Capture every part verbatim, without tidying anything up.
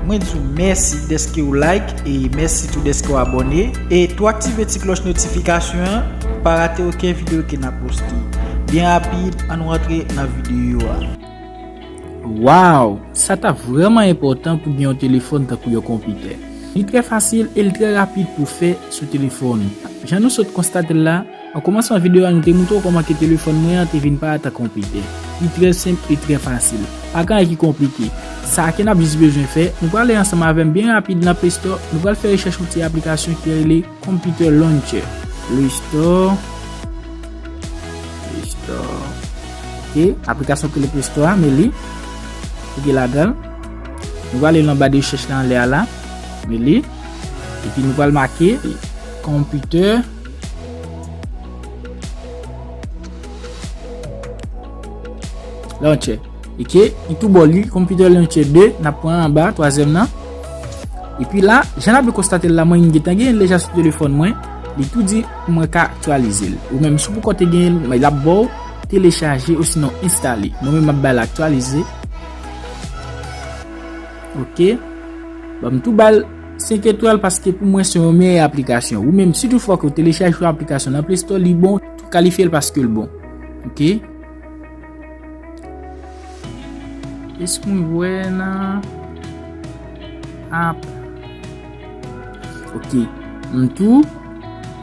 Mwen di w mèsi dèske w like e mèsi tou dèske w abòne. E tou aktive ti klòch notifikasyon an pou pa rate okenn videyo ke n ap poste. Byen rapid, ann rantre nan videyo a. Waw! Sa ta vrèman enpòtan pou gen yon telefòn tankou yon konpitè. Li trè fasil e li trè rapid pou fè sou telefòn. Jan nou sot konstate l la, an kòmansman videyo a, nou te montre w kòman ke telefòn mwen an te vin parèt an konpitè. Li trè senp e trè fasil. Pa gen anyen ki konplike. Sa ke n ap jis bezwen fè, nou prale ansanm avè m byen rapid nan Play Store, nou pral fè rechèch yon ti aplikasyon ki rele Computer Launcher. Play Store. Play Store. Ok, aplikasyon ki rele Play Store a, men li. Klike ladan l. Nou prale nan ba de rechèch la anlè a la. Men li. Epi nou pral make Computer Launcher. Ok, li tou bò li, Computer Launcher de, n ap pran anba, twazyèm nan. Epi la, jan n ap konstate l la, mwen gentan gen l deja sou telefòn mwen, li tou di mwen ka aktyalize l. Ou menm, si w poko te gen l, l ap ba w telechaje osinon enstale. Mwen menm, m ap ba l aktyalize. Ok. Bon, m tou ba l senk etwal paske pou mwen se yon meyè aplikasyon. Ou menm, si toutfwa ke w telechaje yon aplikasyon nan Play Store, li bon, tou kalifye l paske l bon. Ok. Èske mwen wè nan app? Ok. M tou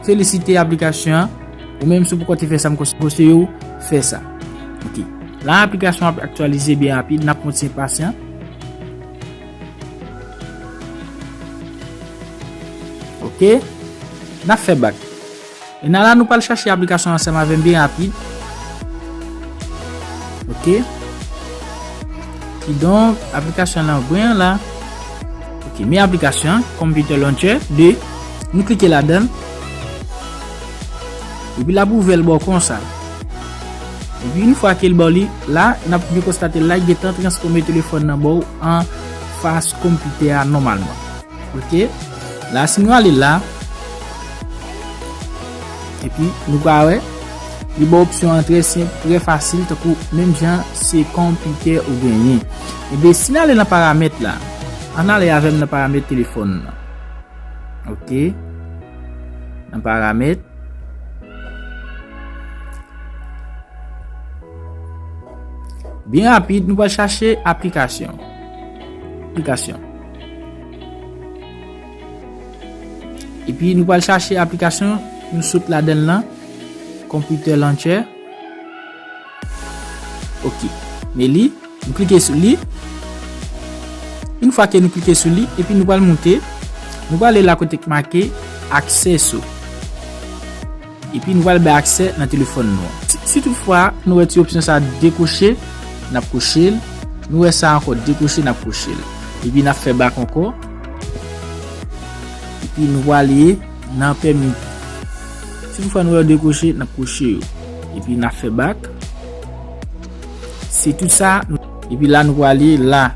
felisite aplikasyon an. Ou menm, si w poko te fè sa, m konseye w fè sa. Ok. La, aplikasyon ap aktyalize byen rapid. N ap kontinye pasyan. Ok. N ap fè bak. E nan la, nou pral chache aplikasyon ansanm avè m byen rapid. Ok. Kidonk, aplikasyon nan gwen an la. Ok, men aplikasyon an, Computer Launcher de. Nou klike ladan l. Epi l ap ouvè l ba w konsa. Epi yon fwa ke l ba w li, la, n ap byen konstate l la, li gentan transfòme telefòn nan ba w an fas konpitè a nòmalman. Ok. La, si nou ale la, epi nou ka wè, li ba w opsyon an trè senp, trè fasil, tankou menm jan se konpitè ou genyen. Ebyen, si n ale nan paramèt la, ann ale avè m nan paramèt telefòn nan. Ok. Nan paramèt. Byen rapid, nou pral chache aplikasyon. Aplikasyon. Epi nou pral chache aplikasyon, nou sot ladan l lan, Computer Launcher. Ok. Men li, nou klike sou li. Yon fwa ke nou klike sou li, epi nou pral moute, nou pral ale la kote k make Acceso. Epi nou pral bay aksè nan telefòn nou an. Si, si toutfwa nou wè ti opsyon sa a dekwoche, n ap kwoche l. Nou wè sa ankò dekwoche, n ap kwoche l. Epi n ap fè bak ankò. Epi nou prale nan pèmi. Si toutfwa nou wè yo dekwoche, n ap kwoche yo. Epi n ap fè bak. Se tout sa. Epi la nou prale la.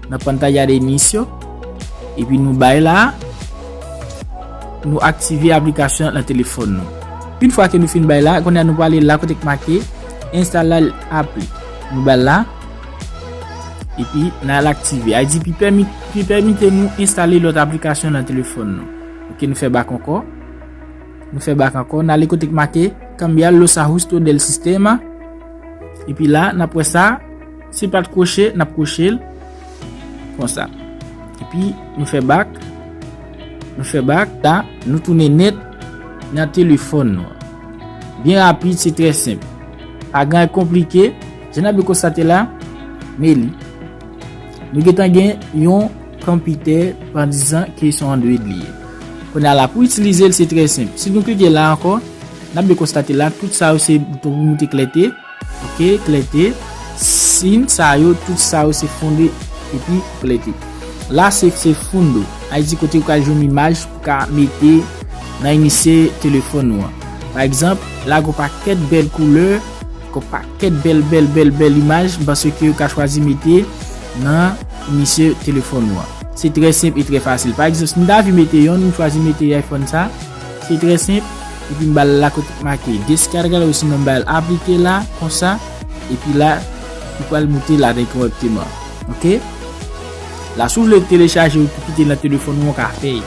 Nan pantalla de inicio. Epi nou bay la, nou aktive aplikasyon an nan telefòn nou. Yon fwa ke nou fin bay la, kounye a nou prale la kote k make Instalar app. Nou bay la, epi n al aktive. A di, pi pèmi-, pi pèmete nou enstale lòt aplikasyon nan telefòn nou. Ok, nou fè bak ankò. Nou fè bak ankò. N ale kote k make Cambiar los ajustes del sistema. Epi la, n ap wè sa. Si l pa t kwoche, n ap kwoche l. Konsa. Epi, nou fè bak. Nou fè bak. La, nou tounen nèt nan telefòn nou an. Byen rapid, se trè senp. Pa gen anyen konplike. Jan n ap konstate la, men li. Nou gentan gen yon konpitè pandizan ke se yon Android li ye. Kounye a la, pou itilize l, se trè senp. Si nou klike la ankò, n ap byen konstate la, tout sa yo se bouton pou moute klète. Ok, klète. Sin sa yo, tout sa yo se fonde epi klète. La, se, se fundo. Sa vle di kote ou ka jwenn imaj pou ka mete nan inisye telefòn ou an. Pa egzanp, la, gon pakèt bèl koulè, gon pakèt bèl, bèl, bèl, bèl imaj, m panse ke ou ka chwazi mete nan inisye telefòn ou an. Se trè senp e trè fasil. Pa egzanp, si m ta anvi mete yonn, m chwazi mete iPhone sa. Se trè senp. Epi m ba l la kote k make descargar osinon m ba l aplike la, konsa. Epi la, li pral moute ladan kòrèkteman. Ok? La, si w vle telechaje ou kite l nan telefòn ou, ou ka fè l.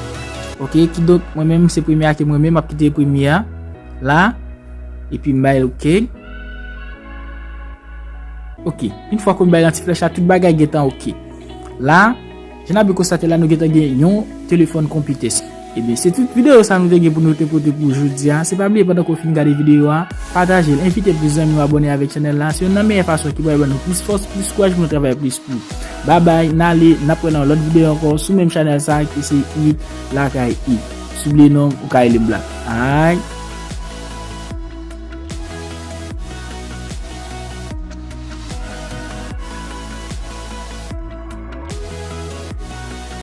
Ok, kidonk, mwen menm, se premye a ke mwen menm, m ap kite premye a. La, epi m bay l ok. Ok, yon fwa ke m bay nan ti flèch la, tout bagay gentan ok. La, jan n ap byen konstate la, nou gentan gen yon telefòn konpitè. Ebyen, se tout videyo sa nou te gen pou nou te pote pou jodi a. Se pa bliye, pandan ke w fin gade videyo a, pataje l, envite plis zanmi w abòne avèk chanèl la. Se youn nan meyè fason ki pral ban nou plis fòs, plis kouraj pou nou travay plis pou. Babay, n ale, n ap wè nan lòt videyo ankò sou menm chanèl sa ki se It Lakay It. Si w bliye non, ou ka rele m Black. Ay.